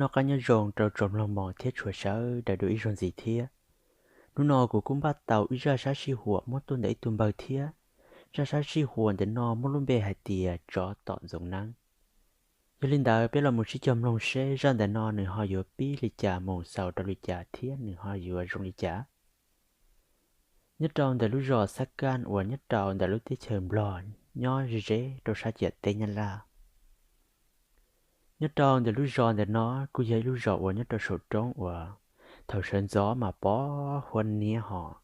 Noj qab nyob zoo rau tsoom mloog mos thiab tshua sawv daws dua ib zaug ntxiv thiab. Hnub no kuv kuj npaj tau ib zaj sab sij huam muab tuaj ntawm ib tug npawg thiab. Zaj sab sij huam ntawm no muaj lub npe hais tias tsov tom ntxoov neeb. Yog li ntawd peb los mus sib cog mloog seb zaj ntawm no nws ho yuav pib li cas mus xaus rau li cas thiab nws ho yuav zoo li cas. Nyob rau ntawm lub zos Xab Kaj uas nyob rau ntawm lub teb chaws Nplog nyob ze ze rau sab ciam teb Nyab Laj. Nyob rau ntawm lub zos ntawm no kuj yog ib lub zos uas nyob rau saum roob uas thaum sawv ntxov mas pos huab niab hos,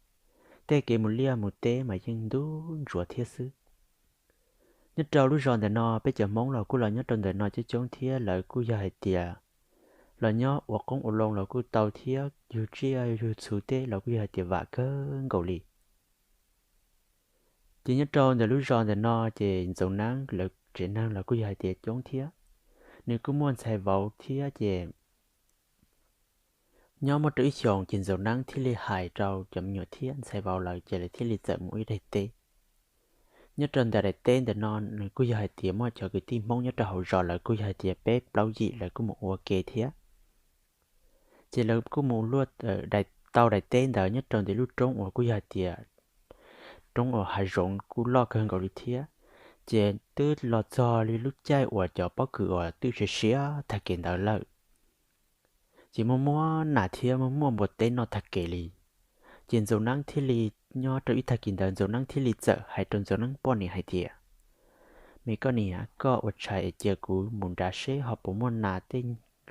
tej kev mus liaj mus teb mas yeej ntub ntsuav thiab xwb. Nyob rau lub zos ntawm no peb cov Hmoob los kuj los nyob rau ntawm no coob coob thiab lawv kuj yog hais tias los nyob ua qoob ua loo los kuj tau thiab yug tsiaj yug txhu tej los kuj yog hais tias vam kawg nkaus li. Ces nyob rau ntawm lub zos ntawm no ces ntxoov neeb lawv tsev neeg los kuj yog hais tias coob thiab. Nws kuj muaj ntxhais vauv thiab ces nyob muaj rau ib xyoos ces ntxoov neeb thiaj li hais rau cov me nyuam thiab ntxhais vauv lawv ces lawv thiaj li txawm mus ib daim teb. Nyob rau ntawm daim teb ntawm no nws kuj yog hais tias muaj cov kwv tij Hmoob nyob rau hauv zos lawv kuj yog hais tias peb plaub yim lawv kuj mus ua ke thiab. Ces lawv kuj mus luaj tau daim teb ntawd nyob rau ntawm lub roob uas kuj yog hais tias roob uas hav zoov kuj loj kawg nkaus li thiab. Ces twb los txog li lub caij uas cov pob kws uas twb siav siav tag kev ntawd lawm. Ces muaj muaj nas thiab muaj muaj npua teb noj tag kev li. Ces ntxoov neeb thiaj li, nyob rau ib tag kis ntawd ntxoov neeb thiaj li txawm hais rau ntxoov neeb poj niam hais tias, me koj niam, koj ua tshais es cia kuv mus nrad seb ho puas muaj nas tej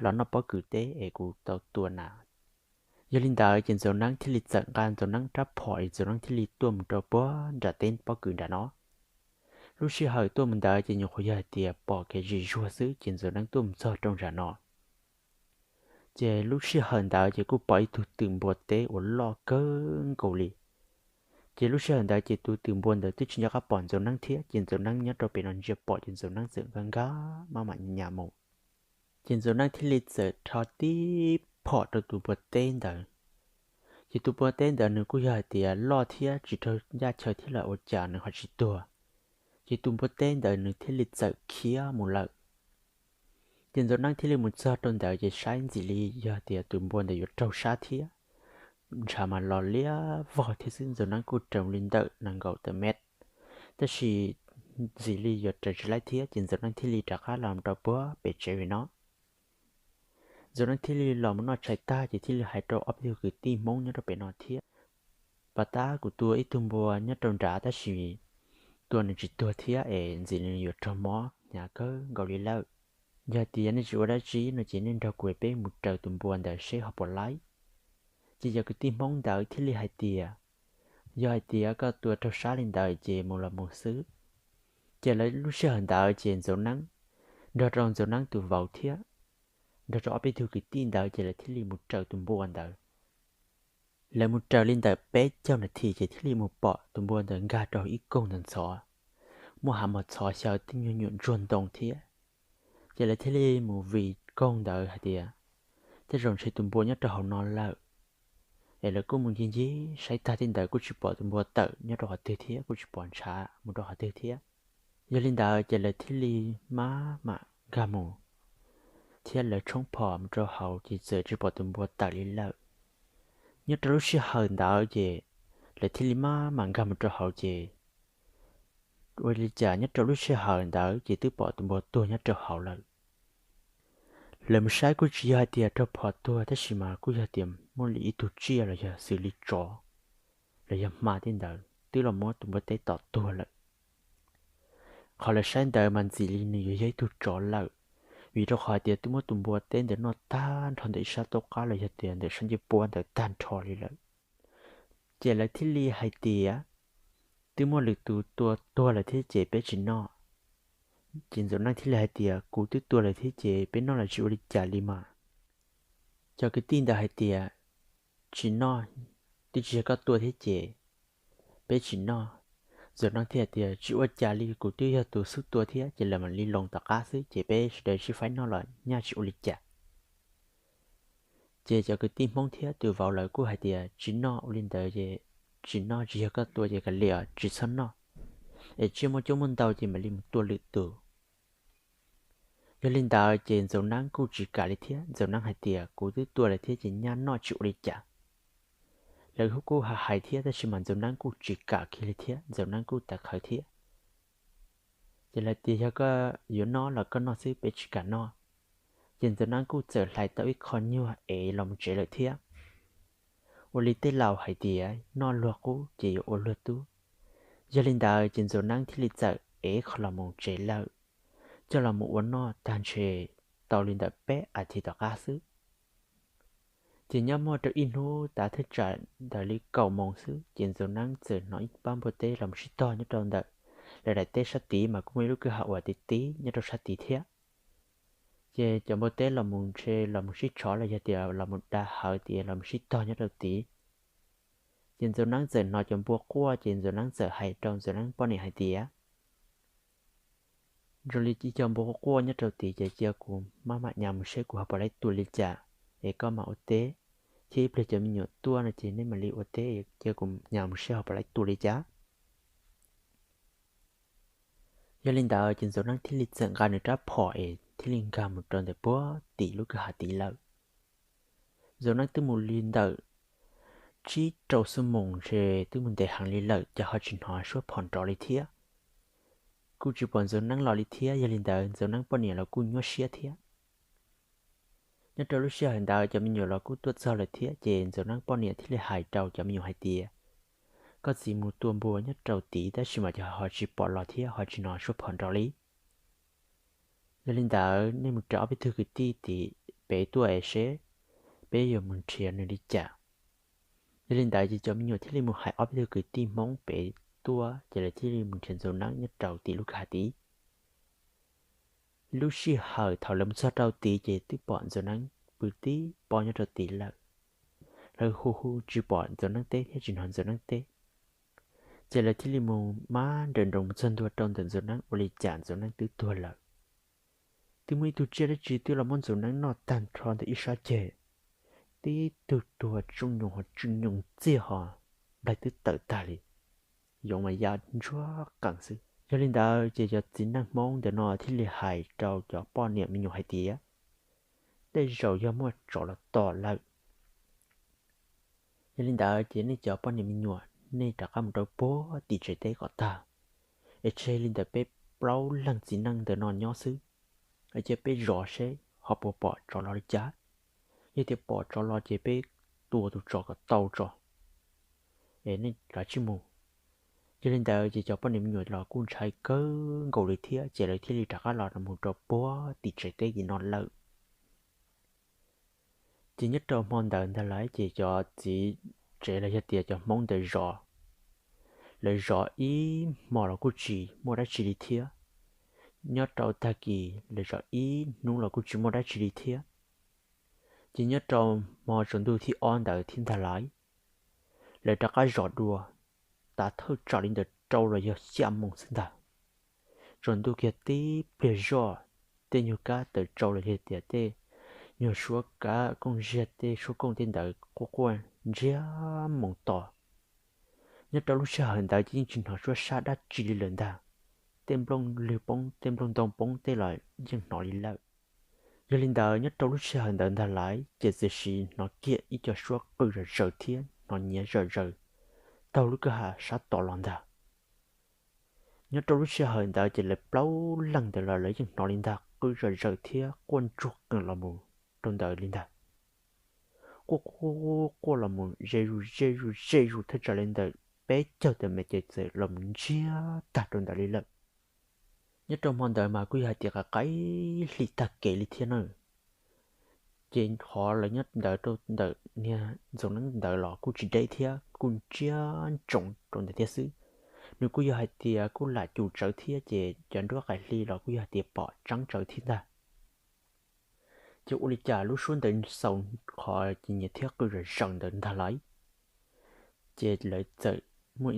los noj pob kws teb es kuv tau tua nas. Yog li ntawd ces ntxoov neeb thiaj li txawm nqa ntxoov neeb rab phom es ntxoov neeb thiaj li tuaj mus rau puag nram teb pob kws nram no. Lub sij hawm tuaj mus ntawd ces nyuam qhuav yog hais tias pom kev zis zuag xwb ces ntxoov neeb tuaj mus txog rau nram no. Ces lub sij hawm ntawd ces kuj pom ib tug twm npua teb uas loj kawg nkaus li. Ces lub sij hawm ntawd ces tus twm npua ntawd twb tsis nco qab pom ntxoov neeb thiab ces ntxoov neeb nyob rau pem no ntsia pom ces ntxoov neeb txawm nkag nkag maj mam nyas mus. Ces ntxoov neeb thiaj li txawm rho tib phom rau tus npua teb ntawd. Ces tus npua teb ntawd nws kuj yog hais tias loj thiab tsis raug ncaj chaw thiab los ua cas nws ho tsis tuag. Ces tus npua teb ntawd nws thiaj li txawm khiav mus lawm. Ces ntxoov neeb thiaj li mus txog rau ntawd ces saib ntxim li yog tias tus npua ntawd yuav raug sab thiab. Ntshav mas los liab vog thiab xwb, ntxoov neeb kuj raws li ntawm nees nkaum tawm mev, tab sis ntxim li yuav raws tsis laib thiab ces ntxoov neeb thiaj li rov qab los rau puag pem tsev li no. Ntxoov neeb thiaj li los mus noj tshais tag ces thiaj li hais rau ob peb tug kwv tij Hmoob nyob rau pem no thiab, pas tab kuv tua ib tug npua nyob rau nrad tab sis tua nws tsis tuag thiab es ntxim li yuav raug mob hnyav kawg nkaus li lawm. Yog tias nej tsis ua dab tsi no ces nej nrog kuv peb mus raws tus npua ntawd seb ho puas laib. Ces cov kwv tij Hmoob ntawd thiaj li hais tias, yog hais tias koj tua raug sab li ntawd ces mus los mus xwb. Ces lawv lub sij hawm ntawd ces ntxoov neeb nrog rau ntxoov neeb tus vauv thiab nrog rau ob peb tug kwv tij ntawd ces lawv thiaj li mus raws tus npua ntawd. Lawv mus raws li ntawm peb caug nas this ces thiaj li mus pom tus npua ntawd nkag rau ib koog ntawd ntxhov, muaj hav mos txhov xyaw tej nyuag nyuam ntsuag ntoo thiab. Ces lawv thiaj li mus vij koog ntawd hais tias, tej zaum ntshe tus npua nyob rau hauv no lawm. Es lawv kuj mus ncig ncig saib tag tej ntawd kuj tsis pom tus npua tawm nyob rau qhov twg thiab kuj tsis pom ntshav mus rau qhov twg thiab. Yog li ntawd ces lawv thiaj li maj mam nkag mus thiab lawv tshoob phom mus rau hauv ces txawm tsis pom tus npua tawm li lawm. Nyob rau lub sij hawm ntawd ces lawv thiaj li maj mam nkag mus rau hauv ces ua li cas nyob rau lub sij hawm ntawd ces twb pom tus npua tuag nyob rau hauv lawm. Lawv mus saib kuj tsis yog hais tias raug phom tuag tab sis mas kuj yog tias muaj li ib tug tsiaj los yog xws li tsov los yog hma tej ntawd twb los muab tus npua teb tom tuag lawm. Qhov lawv saib ntawd mas ntxim li nws yuav yog ib tug tsov lawm, vim rau qhov hais tias twb muab tus npua teb ntawd noj tag nrho ntawm ib sab taub qab los yog tias ntawm sab ncej puab ntawd tag nrho li lawm. Ces lawv thiaj li hais tias, twb muaj lwm tus tua tuag lawm thiab ces peb tsis noj. Ces ntxoov neeb thiaj li hais tias, kuv twb tua lawm thiab ces peb noj los tsis ua li cas li mas. Cov kwv tij ntawd hais tias, tsis noj, twb tsis yog koj tua thiab ces peb tsis noj. Ntxoov neeb thiaj tias, tsis ua cas li, kuv twb yog tus xub tua thiab ces lawv mam li loo tom qab xwb ces peb sawv daws sib faib noj los nyaj tsis ua li cas. Ces cov kwv tij Hmoob thiab tus vauv lawv kuj hais tias, tsis noj ua li ntawd es, tsis noj, tsis yog koj tua ces kav liam tsis txhob noj, es tsiaj muaj coob muaj ntau ces mam li mus tua lwm tus. Yog li ntawd ces Ntxoov Neeb kuj tsis kam li thiab. Ntxoov Neeb hais tias, kuv twb tuaj lawm thiab ces nyab noj tsis ua li cas. Lawv kuj hais thiab tab sis mas Ntxoov Neeb kuj tsis kam kiag li thiab, Ntxoov Neeb kuj tawv qhawv thiab. Ces lawv tias, yog koj yuav noj los koj noj xwb, peb tsis kam noj. Ces Ntxoov Neeb kuj txawm hlais tau ib qho nyuag es los mus tsev lawm thiab. Ua li tej laus hais tias, noj luag qub ces yuav ua luag tub. Yog li ntawd ces Ntxoov Neeb thiaj li txawm ev qho los mus tsev lawm, coj los mus ua noj tag ntshe tau li ntawm peb as thiv tom qab xwb. Ces nyob muaj rau ib hnub tav thawj tsam ntawm li kaum moos xwb ces Ntxoov Neeb txawm hnov ib pab npua teb los mus sib tog nyob rau ntawm lawv daim teb sab tid, mas kuj muaj ib lub kwj ha uas ti tib nyob rau sab tid thiab. Ces cov npua teb los mus ntshe los mus sib tshov los yog tias los mus da hawv tias los mus sib tog nyob rau tid. Ces Ntxoov Neeb txawm hnov cov npua quaj ces Ntxoov Neeb txawm hais rau Ntxoov Neeb poj niam hais tias, zoo li ib co npua quaj quaj nyob rau tid ces cia kuv maj mam nyas mus seb kuv ho puas laib tua li cas, es koj mam ua teb, thiab ib pliag cov me nyuam tuaj no ces nej mam li ua teb, cia kuv nyas mus seb ho puas laib tua li cas. Yog li ntawd ces Ntxoov Neeb thiaj li txawm nqa nws rab phom es thiaj li nkag mus rau ntawm puag tim lub kwj ha tid lawm. Ntxoov Neeb twb mus li ntawm tsib rau xuab moos ntshe twb mus ntev heev li lawm ces ho tsis hnov suab phom nrov li thiab. Kuj tsis pom Ntxoov Neeb los li thiab, yog li ntawd Ntxoov Neeb poj niam los kuj nyuaj siab thiab. Nyob rau lub sij hawm ntawd cov me nyuam los kuj tuaj txog lawm thiab ces Ntxoov Neeb poj niam thiaj li hais rau cov me nyuam hais tias, koj txiv mus tua npua nyob rau tid tab sis mas ces ho tsis pom los thiab ho tsis hnov suab phom nrov li. Yog li ntawd nej mus rau ob peb tug kwv tij tim pem tuaj es seb peb yuav mus nrhiav nws li cas. Yog li ntawd ces cov me nyuam thiaj li mus hais ob peb tug kwv tij Hmoob pem tuaj ces lawv thiaj li mus nrhiav Ntxoov Neeb nyob rau tim lub kwj ha tid. Lub sij hawm thaum lawv mus txog rau tid ces twb pom Ntxoov Neeb pw tib pob nyob rau tid lawm. Lawv hu hu tsis pom Ntxoov Neeb teb thiab tsis hnov Ntxoov Neeb teb. Ces lawv thiaj li mus mab nrawm nroos mus txog ntua rau ntawm Ntxoov Neeb ua li cas Ntxoov Neeb twb tuag lawm. Twb muaj ib tug tsiaj dab tsi twb los muab Ntxoov Neeb noj tag nrho ntawm ib sab ceg. Tib tug tuag tsuj nyoos ho tsuj nyoos txiag ho nplaig twb tawm tag li, yoov mas ya ntsuag qees xwb. Yog li ntawd ces cov txiv neej Hmoob ntawm no thiaj li hais rau cov poj niam me nyuam hais tias, tej zaum yog muaj tsov los tom lawm. Yog li ntawd ces nej cov poj niam me nyuam nej rov qab mus rau puag tim tsev teb kom tag, es tseg li ntawm peb plaub leeg txiv neej ntawm no nyob xwb, es cia peb zov seb ho puas pom tsov los li cas. Yog tias pom tsov los ces peb tua tus tsov kom tau tso, es nej kav tsij mus. Yog li ntawd ces cov poj niam me nyuam los kuj ntshai kawg nkaus li thiab ces lawv thiaj li rov qab los mus rau puag tim tsev teb tim no lawm. Ces nyob rau hmo ntawd ntag lawm ces cov txiv tsev los yog tias cov Hmoob ntawd zov, lawv zov ib hmo los kuj tsis muaj dab tsi li thiab. Nyob rau tag kis lawv zov ib hnub los kuj tsis muaj dab tsi li thiab. Ces nyob rau hmo tsaus ntuj thib ob ntawd thiab ntag lawm, lawv rov qab zov dua, tav thawj tsam li ntawm rau los yog xya moos xwb ntag. Tsaus ntuj kiag tib pliag zoj, tej nyuag kab taws tsau los yog tias tej nyuag suab kab kooj ziag tej suab kooj tej ntawd quaj quaj ntsiag moos to. Nyob rau lub sij hawm ntawd ces yeej tsis hnov suab sab dab tsi li lawm ntag. Tej nplooj lwg poob tej nplooj ntoo poob tej los yeej hnov li lawm. Yog li ntawd nyob rau lub sij hawm ntawd ntag lawm ces txawm sim hnov kiag ib co suab qw zom zaws thiab hnov nyiav zom zaws taug lub kwj ha sab tod los ntag. Nyob rau lub sij hawm ntawd ces lawv plaub leeg ntawd los lawv yeej hnov li ntag, qw zom zaws thiab quaj ntsuag qees los mus rau ntawd li ntag. Quaj quaj quaj los mus ze zus ze zus ze zus thaj tsam li ntawm peb caug tawm mev ces txawm los mus ntsiag tag rau ntawd li lawm. Nyob rau hmo ntawd mas kuj yog hais tias qaim qaim hli tag kev li thiab na. Ces qhov lawv nyob ntawd rau ntawm niag Ntxoov Neeb ntawd los kuj tsis deb thiab, kuj ntsiab ntsoov rau ntawd thiab xwb. Nws kuj yog hais tias kuj lam cum tsawv thiab ces cov nruab qaim hli los kuj yog hais tias pom tseeb tsawv thiab ntag. Ces ua li cas lub suab ntawd xaus qhov ces nyiav thiab qw zom zaws ntawd ntag lawm. Ces lawv txawm muaj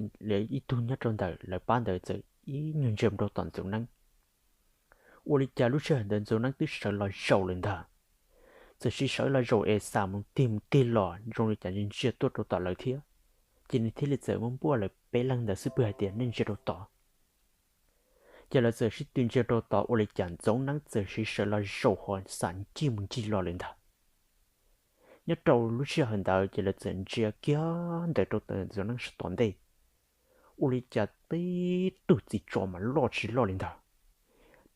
ib tug nyob rau ntawm lawv pab ntawd txawm ib nyuag ntsia mus rau tom Ntxoov Neeb. Ua li cas lub sij hawm ntawd Ntxoov Neeb twb sawv los zaum lawm ntag. Txawm sis sawv los zaum es xam mus tig mus tig los zoo li cas ntsia ntsia tuaj rau tom lawv thiab. Ces nws thiaj li txawm muab npuaj lawv peb leeg ntawd xub pwg hais tias, nej ntsia rau tod. Ces lawv txawm sib tw ntsia rau tod ua li cas Ntxoov Neeb txawm siv sawv los zaum hos xam ncig mus ncig los lawm ntag. Nyob rau lub sij hawm ntawd ces lawv txawm ntsia kiag ntawm rau Ntxoov Neeb sab tom ntej, ua li cas tib tug txiv tsov mas loj tsis loj li ntag,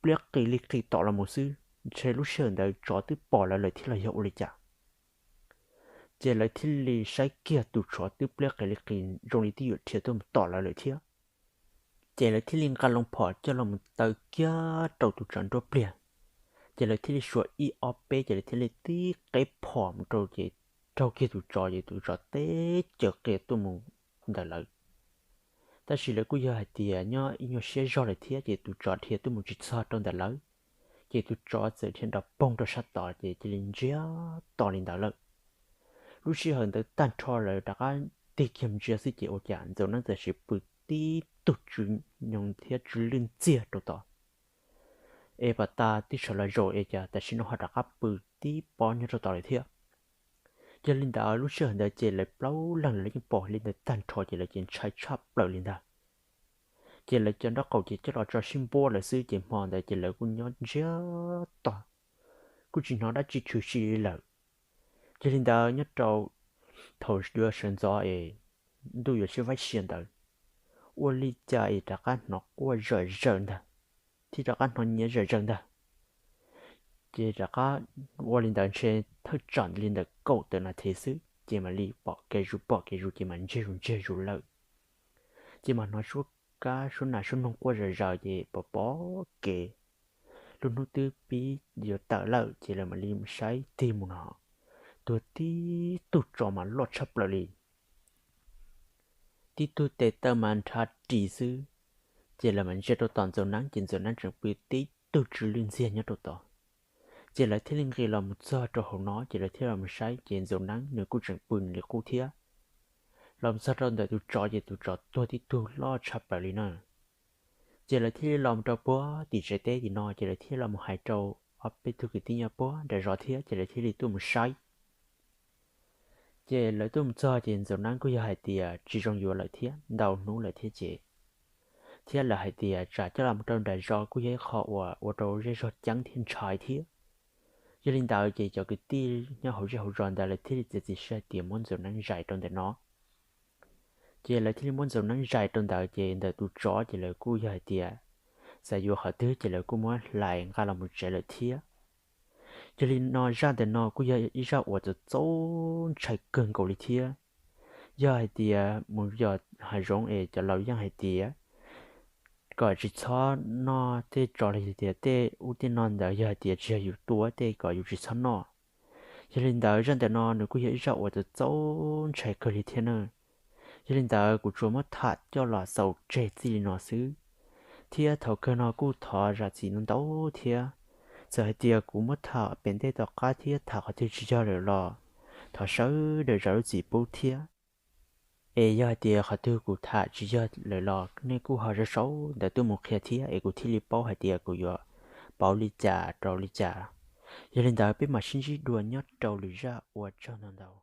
pliab qis li qis tom los mus xwb, ntshe lub sij hawm ntawd tsov twb pom lawv lawm thiab los yog ua li cas. Ces lawv thiaj li saib kiag tus tsov twb pliab qis li qis zoo li twb yuav dhia tuaj mus tom lawv lawm thiab. Ces lawv thiaj li nqa loo phom coj los mus taw kiag rau tus tsov nruab pliag. Ces lawv thiaj li suav ib ob peb ces lawv thiaj li tib qeb phom mus rau ces raug kiag tus tsov ces tus tsov teb caws qia tuaj mus ntawm lawv. Tab sis lawv kuj yog hais tias nyob ib nyuag siab zog lawm thiab ces tus tsov dhia tuaj mus tsis txog rau ntawm lawv, ces tus tsov txawm dhia nrov poog rau sab tod ces cia li ntsiag to li ntawd lawm. Lub sij hawm ntawd tag nrho lawv rov qab tig kiag ntsia xwb ces ua cas Ntxoov Neeb txawm siv pw tib tug tsw nyoog thiab tsw lwj ntxiag rau tod. Es pas tas twb sawv los zaum es cas tam sim no ho rov qab pw tib pob nyob rau tod lawm thiab. Yog li ntawd lub sij hawm ntawd ces lawv plaub leeg lawv yeej pom li ntawd tag nrho ces lawv ces ntshai tshaj plaws li ntag. Ces lawv cov nraub qaum ces coj los tso sib npuab lawm xwb ces hmo ntawd ces lawv kuj nyob ntsiag to, kuj tsis hnov dab tsi tshwm sim li lawm. Yog li ntawd nyob rau thaum yuav sawv ntxov es ntuj yuav sib faib sia ntawd, ua li cas es rov qab hnov quaj zawm zawm ntag, thiab rov qab hnov nyiav zawm zawm ntag. Ces rov qab ua li ntawd ntshe thawj tsam li ntawm kaum tawm nas this xwb ces mam li pom kev zus pom kev zus ces mam ntsiag zus ntsiag zus lawm. Ces mam hnov suab kab suab nas suab noog quaj zawm zawm ces pom pom kev, lub hnub twb pib yuav tawm lawm ces lawv mam li saib tig mus no, tuag tib tug tsov mas loj tshaj plaws li, tib tug tes taw mas nrhav ris xwb. Ces lawv mam ntsia rau tom Ntxoov Neeb ces Ntxoov Neeb tseem pw tib tug tsw lwj ntxiag nyob rau tod. Ces lawv thiaj li nqis los mus txog rau hauv no ces lawv thiaj los mus saib ces Ntxoov Neeb nws kuj tseem pw nws li qub thiab. Los mus txog rau ntawm tus tsov ces tus tsov tuag tib tug loj tshaj plaws li na. Ces lawv thiaj li los mus rau puag tim tsev teb tim no ces lawv thiaj los mus hais rau ob peb tug kwv tij nyob puag nram zos thiab ces lawv thiaj li tuaj mus saib. Ces lawv tuaj mus txog ces Ntxoov Neeb kuj yog hais tias tsis zoo yuav lawm thiab, ntau hnub lawm thiab ces, thiab lawv hais tias tsam coj los mus rau nram zos kuj yog ib qho uas ua rau zej zog ceeb thiab ntshai thiab. Yog li ntawd ces cov kwv tij nyob hauv zej hauv zos ntawd lawv thiaj li txiav txim siab hais tias muab Ntxoov Neeb zais rau ntawm no. Ces lawv thiaj li muab Ntxoov Neeb zais rau ntawd ces ntawm tus tsov ces lawv kuj yog hais tias xav yuav qhov twg ces lawv kuj muab hlais nqa los mus tsev lawm thiab. Yog li no zaj ntawm no kuj yog ib zaj uas txaus txaus ntshai kawg nkaus li thiab. Yog hais tias mus yos hav zoov es cov laus yeej hais tias kom tsis txhob noj tej tsov los yog tias tej ub tej no ntawd, yog hais tias tsis yog yus tua tej kom yus tsis txhob noj. Yog li ntawd zaj ntawm no nws kuj yog ib zaj uas txaus txaus ntshai kawg li thiab na. Yog li ntawd kuv tsuas muab tham coj los xaus tseg txij li no xwb, thiab thaum kawg no kuj thov zam txim ntau ntau thiab. Txawm hais tias kuv muab tham pem ntej tom qab thiab tham qhov twg tsis yog lawm los thov sawv daws zam lub txim pub thiab. Es yog hais tias qhov twg kuv tham tsis yog lawm los nej kuj ho sau sau ntawv tuaj mus qhia thiab es kuv thiaj li paub hais tias kuv yuav pauv li cas rau li cas. Yog li ntawd peb mam sib ntsib dua nyob rau lwm zaj, ua tsaug ntau ntau.